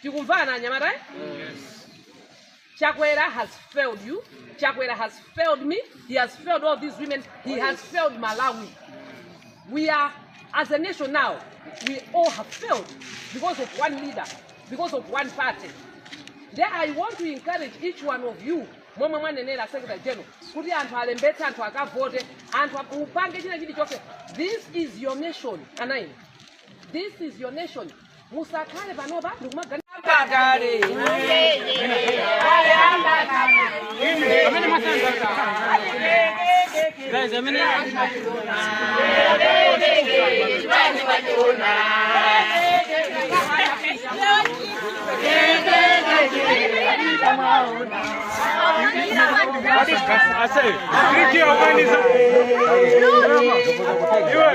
Tikumvana, anyamata, eh? Chakwera has failed you. Chakwera has failed me. He has failed all these women. He has failed Malawi. We are, as a nation now, we all have failed because of one leader, because of one party. Then I want to encourage each one of you, momwe mwanenera Secretary General, kuti anthu alembetse, anthu akavote, anthu upange china chilichonse. This is your nation, anayi. This is your nation. Musakhale panopa ndikumagani kale. Guys, amene Ase, Kriki organiza. Iwe.